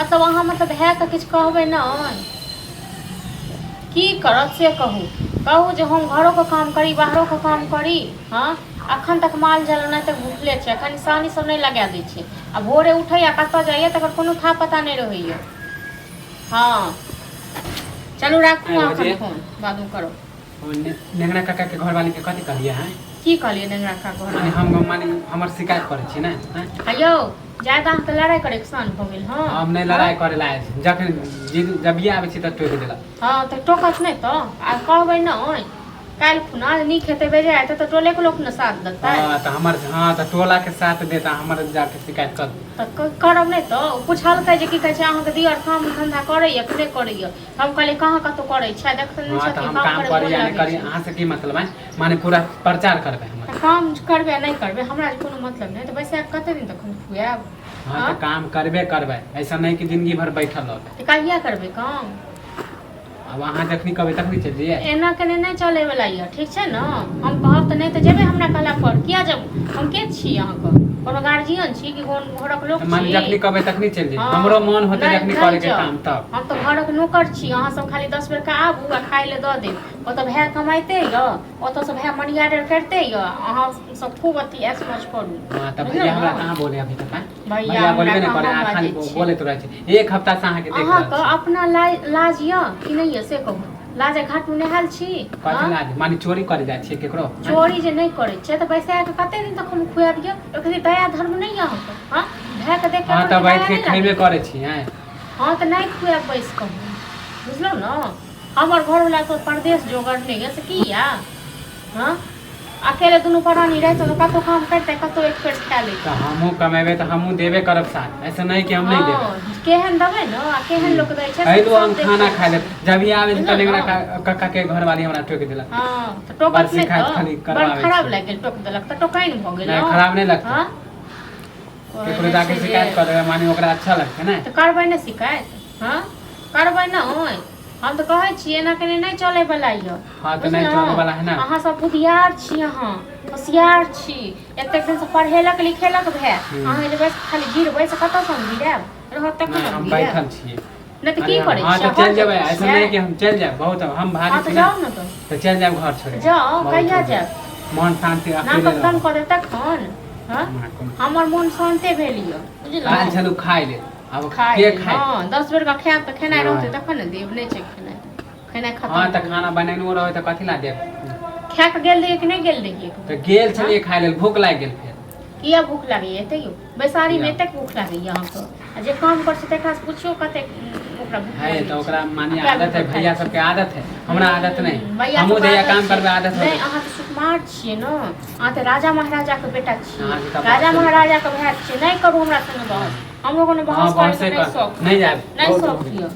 मतलब अहाँ मतलब भायके किछु कहबै नहि की करब से कहू कहू जे हम घरोके काम करी बाहरोके काम करी हँ अखन तक माल जाल ओनाहिते भुखले छै अखन सानी सब नहि लगा दै छै आ भोरे उठैया कतऽ जाइया तकर कोनो था पता नहि रहैया हँ चलू राखू आइ अहाँ भौजी। अखन फोन बादमे करब ओ नेंगरा काका के घरवाली के कथी कहलियै हैं की कहलियै नेंगरा काका माने घर हम माने हमर शिकायत करै छी ने हैं? आ यौ जादा अहाँके लड़ाइ करैके शान भऽ गेल हँ हम नहि लड़ाइ करे ला आयल छी जखन जबिये आबै छी तऽ टोकि देलक हँ तऽ टोकत नहि तऽ आ कहबै नहि काल्हि खुना जे नीक हेतै बेजाय हेतै तऽ टोलेके लोक ने साथ देतै हँ तऽ हमर हँ तऽ टोला के साथ देता हमर जाके शिकायत कर तऽ करब नहि तऽ ओ पुछलकै जे की कहै छै अहाँके दिअर काम धन्धा करैया कि नहि करैया हम कहलियै कहाँ कतहु करै छै देखते नहि हँ तऽ छथिन हम काम काम करैमे करी मोन या नहि लगै करी छै अहाँ से की मतलब है माने पूरा प्रचार करबै हमर तऽ काम करबै आ नहि करबै हमरा जे कोनो मतलब नहि तऽ बैसा कऽ कते दिन तक हम खुआएब हँ तऽ काम करबे करबै ऐसा नहि कि जिंदगी भर बैठल रहबै तऽ कहिया करबै काम आब अहाँ जखनी कहबै तखनी चलि जइयै एना केने नहि चलैवला यऽ ठीक छै ने हम कहब तऽ नहि तऽ जेबै हमरा कहला पर किया जब हम के छी अहाँके कोनो गार्जियन छी कि कोन घरक लोक तऽ माने छी जखनी कहबै तखनी चलि जइयै हँ। हमरो मन होतै नहि जखनी नहि करैके जाउ। काम तब हम तऽ घरक नौकर छी अहाँ सब खाली 10 बेर के आबू आ खाय लए दऽ देब ओतऽ भाय कमाइते यऽ ओतऽसँ भाय मनी ऑर्डर करिते यऽ अहाँ सब खूब अथी ऐश मौज करू हँ तऽ बुझलहुँ भैया हमरा ने? कहाँ बोले अभी तक आँय? भैया भैया हमरा बोलबे नहि कहाँ करे अहाँ खाली बाजै छी बोलैत रहै छी एक हफ्ता से अहाँके देख रहल अहाँके छी अपना लाज यऽ कि नहि यऽ से कहू लाज घाट मे नहायल छी कथी हँ? लाज माने चोरी करे जाइ छियै केकरो आँय? चोरी जे नहि करै छियै तऽ बैसा कऽ कते दिन तक हम खुआबियौ ओकर दया धर्म नहि यऽ अहाँके हँ भायके देख कऽ हँ अपने तऽ दया बैठ के नहि खयबे लागैए करै छी आँय हँ तऽ नहि खुआएब बैस कऽ हम बुझलहुँ ने हमर घरवला तऽ परदेश जोगर नहि यऽ से की यऽ हँ अकेले दुनू प्राणी रहितौ तऽ कतहु काम करितै कतहु एक पेट खा लैतै तऽ हमहूँ कमेबै तऽ हमहूँ देबे करब साथ ऐसा नहि कि हम नहि देबै हँ केहन देबै ने आ केहन लोक दै छै से अयलहुँ सब हम खाना देखै खाय छै ले जब ही आबै छी बुझलहुँ तऽ ने नेंगरा कक्का के घरवाली हमरा टोकि देलक हँ तऽ बड़ टोकत नहि शिकायत तऽ खाली बड़ करबाबै खराब छी लागि गेल टोक देलक तऽ टोकाइन भऽ गेल नहि ने खराब नहि लगतै हँ केकरो कहै जाके छै जे शिकायत कर देबै माने ओकरा अच्छा लगतै ने तऽ करबै ने शिकायत हँ करबै ने ओहि हम तऽ कहै छी एना केने नहि चलै बला यऽ हाँ तऽ नहि चलै बला है ना अहाँ सब बुधियार छी अहाँ होशियार छी एतेक दिन से पढ़ेलक लिखेलक भए अहाँ जे बस खाली गिरबै से कतऽसँ हम गिरायब रहत तखन नहि हम हम गिरायब बैठल छियै नहि तऽ की अरे करै हाँ छियै तऽ चलि हर जेबै जगह ऐसा छियै नहि कि हम चलि जायब बहुत हम भारी हाँ तऽ छी ने जाउ ने तऽ तऽ चलि जायब घर छोड़ि जाउ बहुत कहिया हो गेल। जायब मन शान्ति अकेले नाकक दम रहब कऽ देब तखन हँ हमरा कोनो- हमर मोन शान्ते भेल यऽ आयल बुझलहुँ छलहुँ खाय लेल आब खाय के लेल, खाय हँ 10 बेर के खायब तऽ खेनाइ नहि। रहतै तखन ने देब नहि छै खेनाइ खेनाइ खतम हँ तऽ भऽ गेल। खाना बनेनो रहै तऽ कथी ला देब खा कऽ गेल रहियै कि नहि गेल रहियै तऽ गेल छलियै खाय लेल भूख लागि गेल फेर किया भूख लागैया तैयो बैसारीमे किया? एतेक भूख लागैया अहाँके आ जे काम करै छै तकरासँ पुछियौ कतेक ओकरा भूख है लागै तऽ छै ओकरा मानिए आ कए आदत है गोटे भैया खाइ छै सबके आदत है हमरा आदत नहि भैया हमहूँ सबके जहिया आदत काम छै करबै आदत हो नहि जेतै अहाँ तऽ सुकुमार छियै ने अहाँ तऽ राजा महाराजाके बेटा छियै अहाँके तऽ राजा बात महाराजाके भाय छियै नहि करू हमरा संगे बहस हमरो कोनो हँ बहस करैके बहसे नहि कर शौक नहि जायब नहि बहुत शौक हो गेल। यऽ